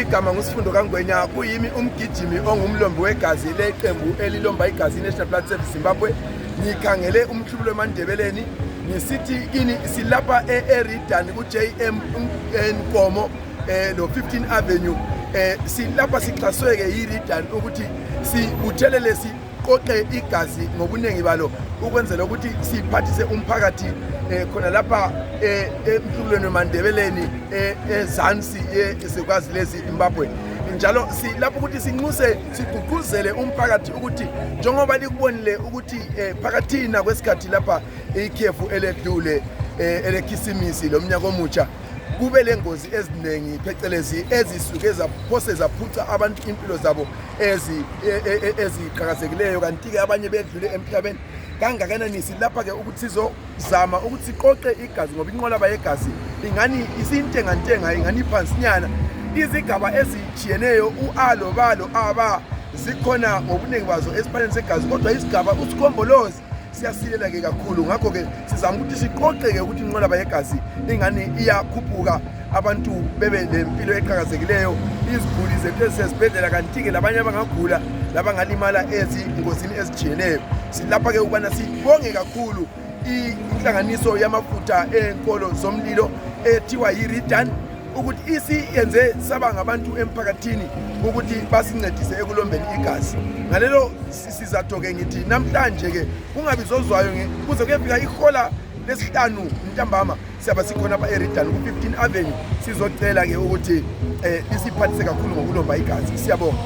Igama nguSifundo kaNgwenya, kuyimi umgijimi ongumlombi wegazi leqembu elilomba igazi i-National Blood Service Zimbabwe. Ngikhangele umhlubulo wemaNdebeleni, ngisithi kini silapha e-Eridan ku-JM Nkomo lo 15 Avenue. Silapha sixhaswe-ke yi-Ridan ukuthi sibuthelele qoqe igazi ngobuningi balo ukwenzela ukuthi siphathise umphakathi khona lapha emhlubulweni wemaNdebeleni, ezansi yezikwazi lezi Zimbabwe. Njalo silapho ukuthi sinxuse, sigqugquzele umphakathi ukuthi njengoba likubonile ukuthi phakathina kwesikhathi lapha ikhefu eledlule elekhisimusi lomnyaka omutsha, kube lengozi eziningi phecelezi ezisuke zaphose zaphuca abantu impilo zabo eziqhakazekileyo, kanti-ke abanye bedlule emhlabeni kangakanani. Silapha-ke ukuthi sizozama ukuthi siqoqe igazi ngoba inqolaba yegazi ingani isintengantenga, ingani iphansinyana. Izigaba ezitshiyeneyo u-A lo ba lo A ba zikhona ngobuningi bazo esiphaleni segazi, kodwa isigaba usigombolozi siyasilela-ke kakhulu. Ngakho-ke sizama ukuthi siqoqeke ukuthi inqolaba yegazi ingani iyakhuphuka, abantu bebe lempilo eqhakazekileyo, iziguli zethu ezisezibhedlela, kanti-ke labanye abangagula labangalimala ezingozini ezitshiyeneyo. Silapha-ke ukubana sibonge kakhulu inhlanganiso yamafutha enkolo zomlilo ethiwa yi-Ridan ukuthi isiyenze saba ngabantu emphakathini ukuthi basincedise ekulombeni igazi. Ngalelo sizatho-ke ngithi namhlanje-ke kungabizozwayo kuze kuyefika ihola lesihlanu ntambama, siyaba sikhona apha eRidan ku-15 Avenue. Sizocela-ke ukuthi lisiphathise kakhulu ngokulomba igazi. Siyabonga.